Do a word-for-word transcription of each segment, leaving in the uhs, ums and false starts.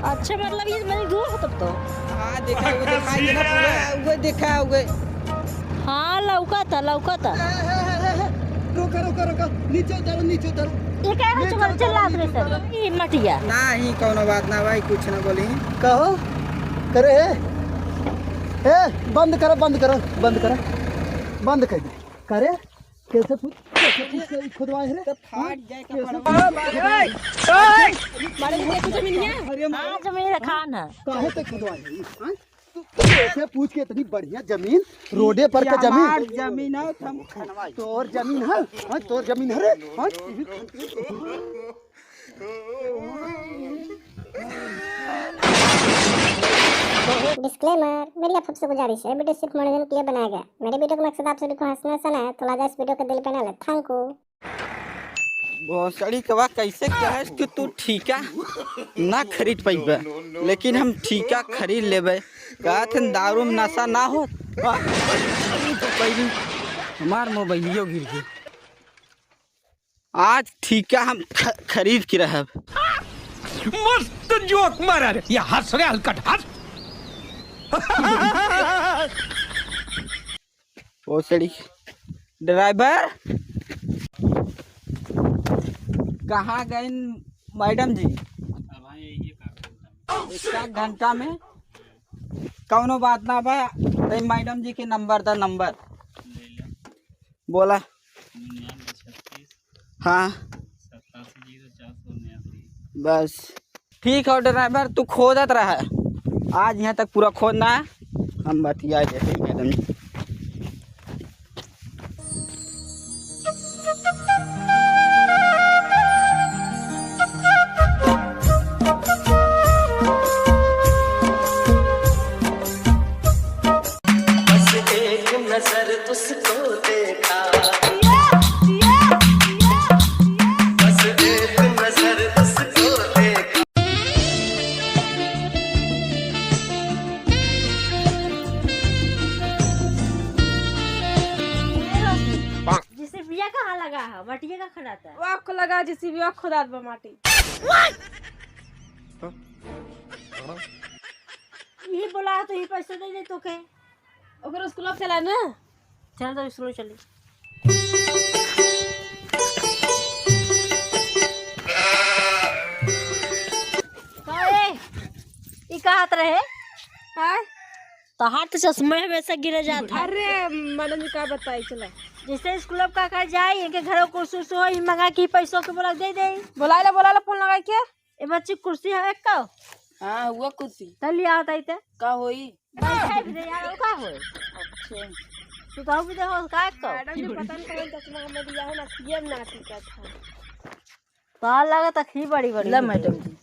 अच्छा, मतलब, ये मेरी दूर हो तब तो। हाँ, देखा, वो दिखाई देना पूरा। वो देखा, वो। हाँ, लौका था, लौका था। ए, ए, ए, ए, ए, रुका, रुका, रुका, नीचे उतारो, नीचे उतारो। ये क्या है, नीचे चुमर उतारो, चिल्लात नीचे रहे सर? उतारो। ये मटिया। नाही, कौनो बात ना भाई, कुछ ना बोली। कहो, करे है? ए, बंद करो, बंद करो, बंद करो, बंद कर दे। करे? कैसे पूछ, कैसे पूछ के खुदवाए रे? तो फाट जाए का कैसे पड़वा। पूछ? मारे मुझे कुछ मिल गया? अरे हाँ, जमीन खान है। काहे तक खुदवाए रे? हाँ? तू कैसे पूछ के इतनी बढ़िया जमीन, रोडे पर ये का जमीन? हमार जमीन है, तो हम खनवाई। तोर जमीन है? हाँ, तोर जमीन है रे? हाँ, तू भी खन-, Disclaimer, मेरी आप सबसे गुजारिश है, वीडियो सिर्फ मनोरंजन के लिए बनाया गया। मेरे वीडियो का मकसद आप सभी को हंसना हंसाना है, तो लिहाजा इस वीडियो को दिल पे ना ले। Thank you। भोसड़ी के बा, कैसे कहेस कि तू ठीका ना खरीद पइबे, लेकिन हम ठीका खरीद लेबे। कहत हन दारू में नशा ना हो। हमार मोबाइलियो गिर गई। आज ठीका हम ख-, खरीद के रहब। मस्त जोक मारा रे, ये हंस रे हलकट हंस। भोसड़ी। ड्राइवर, कहाँ गइन मैडम जी? एक आध घंटा में। कौनो बात ना बा, तै मैडम जी के नंबर दा, नंबर। बोला। हाँ। बस। ठीक है ड्राइवर, तू खोदत रह, आज यहाँ तक पूरा खोदना है, हम बतिया देते हैं मैडम जी। बस एक नजर तुझको देखा। बस एक नजर तुझको देखा। जेसीबीया कहाँ लगा है? मटिया का खड़ा था। वाह, को लगा जेसीबीया खोदात बा माटी। यही बोला तो ये पैसा दे दे तोके। ओकर स्कूल चला ना। चल तो स्कूल चली। का ए? ई का हाथ रहे? हाँ? तोहार तो चश्मा हमेशा गिरे जात है। अरे, मैडम जी का बताई, चला। जैसे स्कूल का का जाई, इनके घर कुर्सी उर्सी हो, ई मंगा के पैसों के बोला दे दे। बोला ले, बोला ले, फोन लगा के। ए बच्ची, कुर्सी है एक का? हाँ, हुआ कुर्सी। त लिया होता इते। का होई? बैठे भी दे यार, वो का होई? अच्छा। तू तो भी देखो, का एक का? मैडम जी, पता नहीं कौन चश्मा हमें दिया है ना, सीएम ना टिकट है। तो लगा तक ही बड़ी बड़ी ले हो मैडम गई। जी।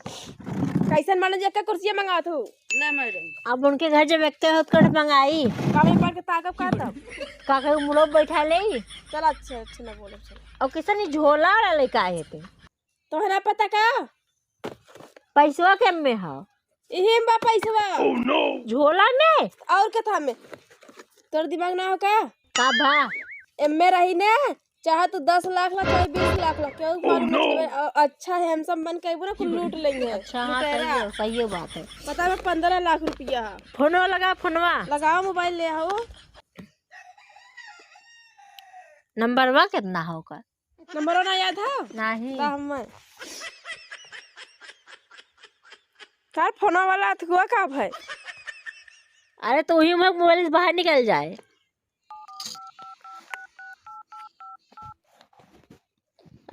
कैसन मैडम जी, एक कुर्सिया मंगात हो? ले मैडम। अब उनके घर जब एक होत कर मंगाई। का मैं पढ़ के ताकब का तब? का कहीं मुड़ो बैठा ले? चल अच्छा, अच्छा ना बोलो, चल। और किसन ई झोला वाला लेके आए थे? तोहरा पता का? पैसवा के में ह। इही में बा पैसवा। Oh no! झोला में? और कथा में? तोर दिमाग ना हो का? का भा? एमे रही ने, चाहे तू दस लाख ला, चाहे बीस लाख ला, केहू के मालूम ना चले। अ-, अच्छा handsome बन के अइबो ना, कुल लूट लेंगे। अच्छा, हाँ, लुटेरा। सही है, सही बात है। पता में पन्द्रह लाख रुपया है। फोनवा लगा, फोनवा। लगाओ, मोबाइल ले आओ। नंबरवा कितना होगा? नंबरवा ना याद है? नहीं। तो हम सर, फोनवा वाला अथुआ का भाई? अरे, तो वही में मोबाइल से बाहर निकल जाए।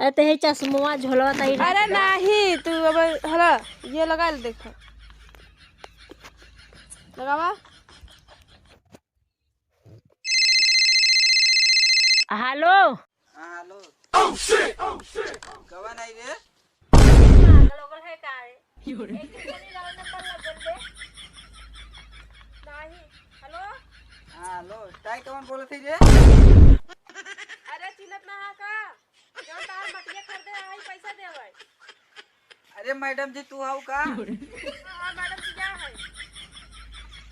अरे, तो ये चश्मवा झोलवा तई अरे रख दे। नहीं, तू अब हला, ये लगा ले, देखो। लगावा। हेलो। हाँ, हेलो। Oh, shit! Oh, shit! कवन आई रे? पागल हो गल है का रे? एक दिन बोली रहा नंबर लगल बे। नहीं। हेलो? हाँ, हेलो। ताई कवन बोलत है रे? अरे, चिन्हत ना हा का? जौन तार मटिया खरीदे आई, पैसा देवे। अरे मैडम जी, तू हऊ का? हाँ, हाँ, मैडम जी, क्या है?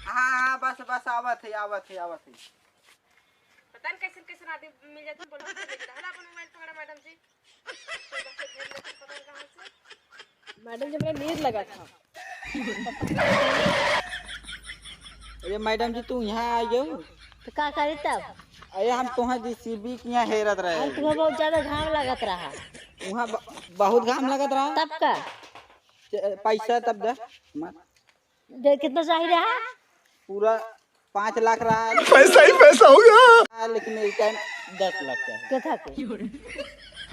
हाँ, हाँ, बस, बस, आवत है, आवत है, आवत है। पता नहीं कैसन, कैसन आदमी मिल जाते हैं, बोलो, हमसे लेके रहा ना अपन मोबाइल पकड़ा, मैडम जी। कोई बात नहीं, भेज लेते हैं, पता नहीं कहाँ से। मैडम जी, मेरा नींद लगा था। अरे मैडम जी, तू यहाँ आ गयो? तो का करी तब? अरे हम तोहे जेसीबी के यहाँ हेरत रहे। अरे तुम्हें बहुत ज्यादा घाम लगत रहा। वहाँ ब-, बहुत घाम लगत रहा। तब का? च-, पैसा तब दे। दे, कितना चाहिए रहा? पूरा पाँच लाख रहा। पैसा ही पैसा होगा। हाँ, लेकिन इस टाइम दस लाख का है। क्या था के?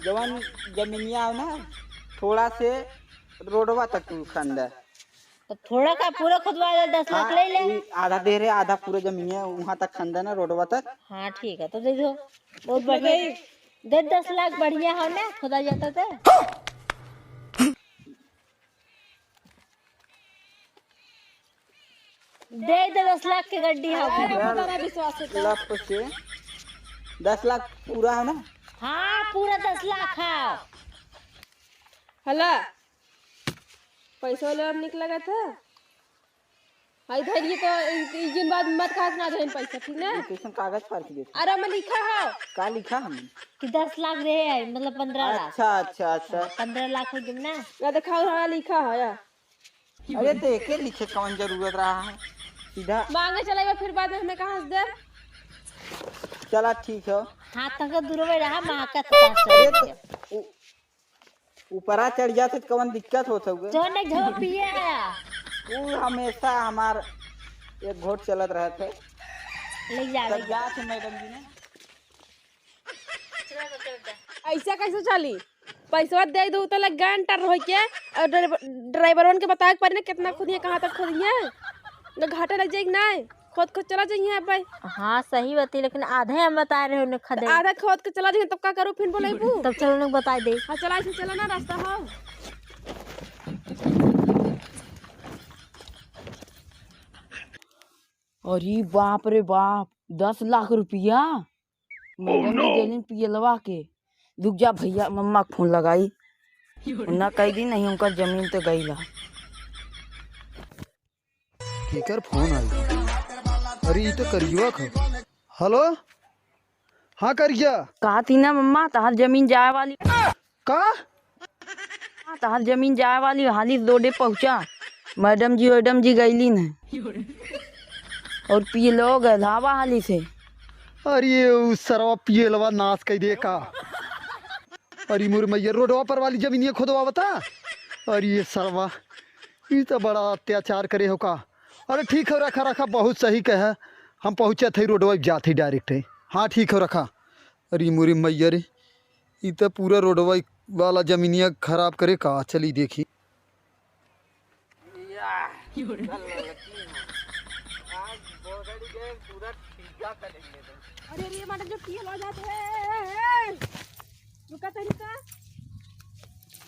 जवन जमीनिया हो ना, थोड़ा से रोडवा तक तू खंदा। तो थोड़ा का पूरा खुदवा ले, दस लाख हाँ, ले ले। ई आधा दे रहे, आधा पूरा जमीनिया वहाँ तक खंदा ना, रोडवा तक। हाँ, ठीक है, तो दे दो। बहुत बढ़िया। दे दस लाख, बढ़िया हो ना, खुदा जाता तो। दे दे दस लाख के गड्डी हो। अरे, बहुत सारा विश्वास है तो। लाख पे से दस लाख पूरा है ना? हाँ, पूरा दस लाख है। हला, पैसा वाले अब निकला गया था। आई धैर्य तो इ-, इ-, जिन बात मत खास ना देन पैसा, ठीक ना? ये कैसन कागज फाड़ के देते? अरे, मैं लिखा है। का लिखा हम? कि दस लाख रहे हैं, मतलब पन्द्रह लाख। अच्छा, अच्छा, अच्छा। हाँ, पन्द्रह लाख हो गए ना? ना दिखाओ, हाँ, लिखा है, या। अरे, तो एके लिखे कौन जरूरत रहा है? सीधा मांगे चले गए, फिर बाद में हमें कहाँ से दे? चला, ठीक है। हाथ तक दूर में रहा, माँ का अरे, तो उ-, ऊपरा चढ़ जाते तो कौन दिक्कत होत होगे? जो नहीं, जो पिए है। उ हमेशा हमार एक घोट चलत रहत है। ले जा, तब ले जा। जात है मैडम जी ने। ऐसा कैसे चली? पैसवा दे दो तो लग गए अंटर होई के, और ड्राइवर, ड्राइवरवन के बतावे के पड़ी ना कितना खुदिए, कहाँ तक खुदिए, न घाटे लग जाए कि नहीं, खुद खुद चला जाइए अब भाई। हाँ, सही बात है, लेकिन आधे हम बता रहे हो न तो खदे। आधा खुद के चला जाइए, तब का करूँ फिर बोलेबू? तब चलो न बताई दे। हाँ, चला, ऐसे चला ना, रास्ता हो। अरे बाप रे बाप, दस लाख रुपया मैडम जी देलिन पियलवा के। रुक जा भैया, मम्मा के फोन लगाई। उन्ना कह दी नहीं, उनका जमीन तो गई ला। केकर फोन आई? अरे, ई तो करियवा ख। हेलो, हाँ करिया। कहा थी ना मम्मा, तहार जमीन जाए वाली। का? हाँ, तहार जमीन जाए वाली, हाली रोडे पहुँचा। मैडम जी, मैडम जी गईली न। और पियलो गए धावा हाली से। अरे, उ सरवा पियलवा नाश कई दे का। अरे मोर मैया, रोडवा पर वाली जमीनिया खोदवा बता। अरे ये सरवा, ई तो बड़ा अत्याचार करे हो का। अरे ठीक है, रखा, रखा, बहुत सही कहे। हम पहुँचत है, रोडवा जात है डायरेक्ट है। हाँ ठीक है, रखा। अरे मोरे मैया रे, ई तो पूरा रोडवा वाला जमीनिया खराब करे का। चली देखी। या, कल लड़की है। आज बोगड़ी के पूरा ठीका करेंगे तो। अरे, अरे, मैडम, जो पियल हो जात है। रुका तो, रुका।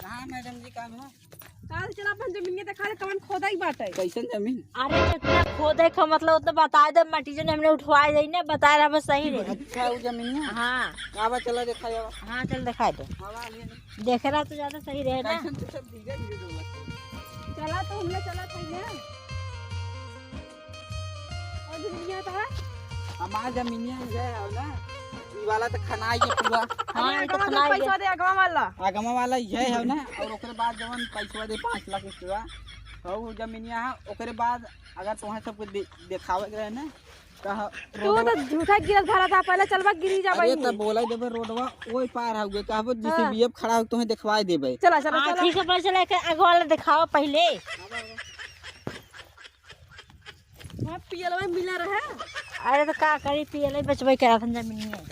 कहाँ मैडम जी, काम है? काल चला अपन जमीनिया देखा दे, कवन खोदाई बाटे। कैसन जमीन? अरे, जितना खोदे का मतलब, उतना बताए दे, मटी जो हमने उठवाए जाई ना, बताए रहा बस सही रहे। अच्छा, वो जमीनिया? हाँ। आवा, चला देखा जावा। हाँ, चल देखा दो। आवा, आलिए। देखे रहा तो ज्यादा सही रहे ना। कैसन तो सब धीरे धीरे डोलत है। चला तो हमने चला था ना। और जमीनिया था? हमार जमीनिया ये है ना। ई वाला तो खनाई के पूरा। हाँ, अरे, ये तो अगवा खनाई के। पैसा दे, अगवा वाला। अगवा वाला ये है ना, और ओकरे बाद जवन पैसा दे पाँच लाख रुपया, और वो जमीनिया है, ओकरे बाद अगर तोहे सबको दे-, देखावे के रहे ना, कहा तू रोडवा तो झूठा गिरत भरा था, पहले चलवा गिरी जा अरे बहिनी। तब बोला देबे रोडवा ओए पार हो गए, कहबो जिसे हाँ। बीएफ खड़ा हो तुम्हें दिखवाई देबे। चला, चला, हाँ, चला। ठीक है, पर चला के आगे वाला दिखाओ पहले। वहाँ पियलवा मिला रहे। अरे तो का करी, पियले बचबे करा था जमीन में।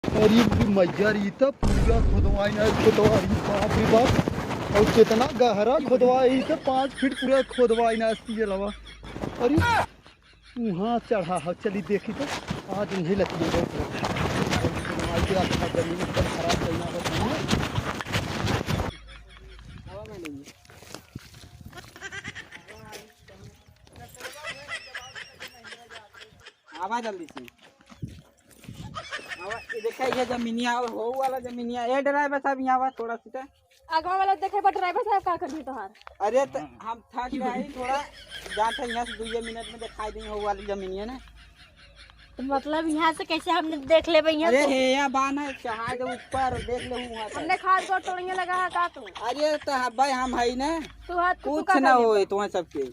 अरे मैया रे, ई त पूरा खोदवाई ना, खोदवाई, बाप रे बाप। और कितना गहरा खोदवाई, ई त पाँच फीट पूरा खोदवाई ना, ये लवा। अरे, वहाँ चढ़ा है, चली देखी तो। आज नहीं लगती है, बहुत लगता है। खोदवाई के आसपास जमीन एकदम खराब करना बस नहीं है। आवा जल्दी से। आवा, ये देखा, ये जमीनिया और हो वाला जमीनिया। ए ड्राइवर साहब, यहाँ आवा थोड़ा सा। अगवा वाला देखे बा ड्राइवर साहब, का करी तोहार? अरे त हम थक गए ही थोड़ा, जात है यहाँ से दुइये मिनट में दिखाई देंगे हो वाली जमीनिया ना। तो मतलब यहाँ से कैसे हमने देख लेबे यहाँ अरे से? हे, या बान है, चढ़ा दे ऊपर, देख ले वहाँ से। हमने खाद को तोड़ने लगा है का तू? अरे तो भाई हम है ना, तू हाथ कुछ ना होए तुम्हारे सबके।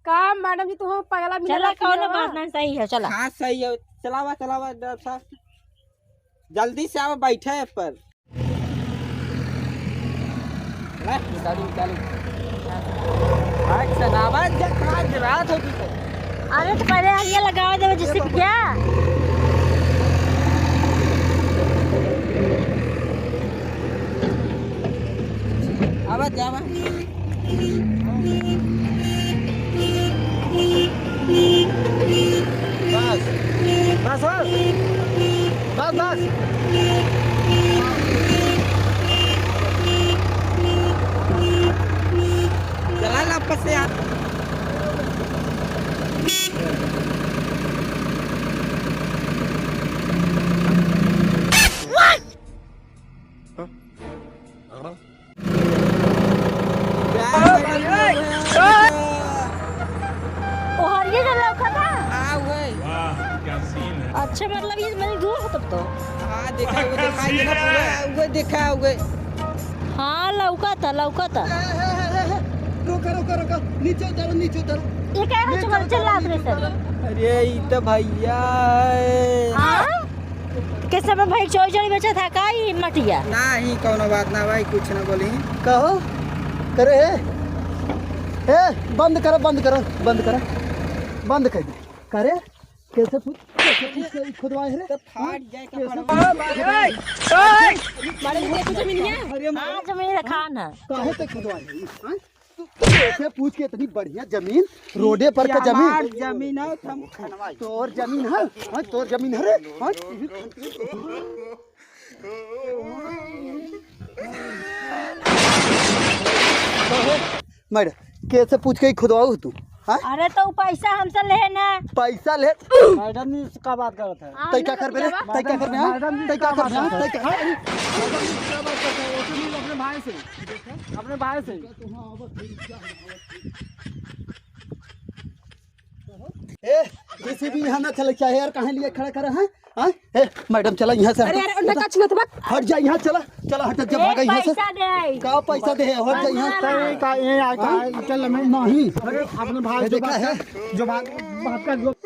का मैडम जी, तू हम पगला मिला चला, कौनो बात ना, सही है, चला। हाँ, सही है, चलावा, चलावा, डॉक्टर साहब, जल्दी से आवा, बैठे है पर। चला, गाड़ी निकाली। आज सदाबा जब आज रात होती तो। अरे, तो पहले हरिया लगावा देवे, जैसे कि क्या? आवा, जावा। बस। बस, बस। बस, बस। चला ना वापस से यार। ओ हरिये जन लौका बा? हाँ, वही। वाह, क्या सीन है। अच्छा, मतलब, ये मेरी दूर हो तब तो। हाँ, देखा, वो देखा, ये ना पूरा, वो देखा, वो। हाँ, लौका था, लौका था। ए, ए, ए, ए, ए, रोका, रोका, रोका, नीचे उतारो, नीचे उतारो। ये क्या है, नीचे चल, उतारो, चल, नीचे रे सर। उतारो। अरे, ई तो भैया है। हाँ? कैसे में भाई चोरी चोरी बेचा था का ई मटिया? नाही, कौनो बात ना भाई, कुछ ना बोली। कहो, करे है? ए, बंद करो, बंद करो, बंद करो, बंद कर दे। करे, कैसे पूछ, कैसे पूछ के खुदवाए रे? तो फाट जाए कैसे कपड़वा। पूछ? मारे में देखो जमीन है? अरे हाँ, जमीन रखा ना। काहे ते खुदवाए रे? हाँ? तू कैसे पूछ के इतनी बढ़िया जमीन, रोडे पर का ये जमीन? हमार जमीन है, हम खनवाई। तोर जमीन है? हाँ, तोर जमीन है रे? हाँ? मैडम, कैसे पूछ के ही खुदवाऊ तू? हाँ? अरे तो उ पैसा हमसे ले ना। पैसा ले? मैडम जी से का बात करत है? हाँ, तै का करबे रे? तै का करबे, हाँ? मैडम जी तै का का करबे, हाँ? बात तै का, हाँ? मैडम जी से का बात करत है? वो तो नहीं, अपने भाई से। अपने भाई से। ए, जेसीबी यहाँ ना चले, चाहे यार कहाँ लिए खड़ा करा है? हाँ? ए, मैडम चला यहाँ से। अरे, अरे, उन्हें touch मत मत। हट जा यहाँ, चला, चला हट जा, ए, भागा यहाँ से। पैसा दे। का पैसा दे, हट जा यहाँ से। का, ये, का, ये, आ, का, हाँ? चल, मैं नहीं। अरे, अपने भाई ये जो देखा बात है? कर, जो बात, बात कर, जो पी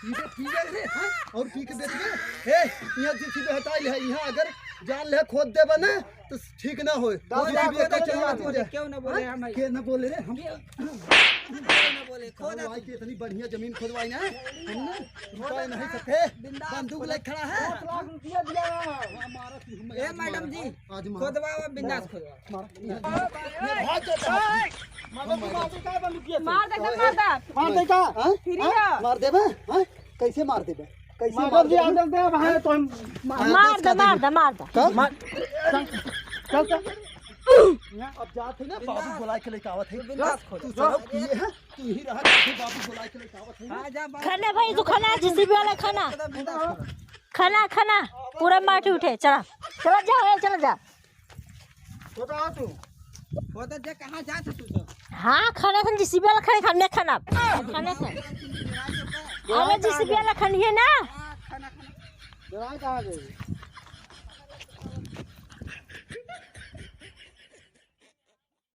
के, पी के रे, हाँ? और पी के बेच के, ए, यहाँ जेसीबी हटाई ले, यहाँ अगर जान ले खोद देबे ना, तो ठीक ना होए। दाऊ, वो जेसीबी दाऊ, का दाऊ, चलना दाऊ, चाहिए। क्यों ना बोले हाँ? हम? के ना बोले रे, हम क्यों? क्यों ना बोले? खोद दाऊ, आज की इतनी बढ़िया जमीन खोदवाई ना, हम ना रुका नहीं सकते। बिंदास बंदूक खोद। लेके खड़ा है। दस लाख रुपया दिया है। ए, मैडम जी, आज मारा। खोदवावा, बिंदास खोदवावा। मार। ये भाग जाता है। मार दे, मार दे, का बंद किया? मार दे, का मार दे? मार दे का? हाँ? फ्री हाँ? है। मार देबे? हाँ? कैसे मार देबे? कैसे मार मार देबे? दे, अंदर दे, भाई, तो हम मार मार दे, मार दे, मार दे। का? मार। चल, चल, चल। अब जात है ना, बाबू बुलाए के लेके आवत है। बिंदास खोद। तू चलो, ये है, तू ही रहा, बाबू बुलाए के लेके आवत है। हाँ, जा, बाबू। खाना भाई, तू खाना, जेसीबी वाला खाना। बिंदास खोद। खाना, खाना, पूरा माटी उठे, चला। चला जा, ए, चला जा। खोदा तू। खोदा जे कहाँ जात है तू तो? हाँ, खाना खान जेसीबी वाला खाना, खाना खाना। खाना खान। अरे जेसीबी वाला खान ये ना। हाँ, खाना खाना। डराए कहाँ गए?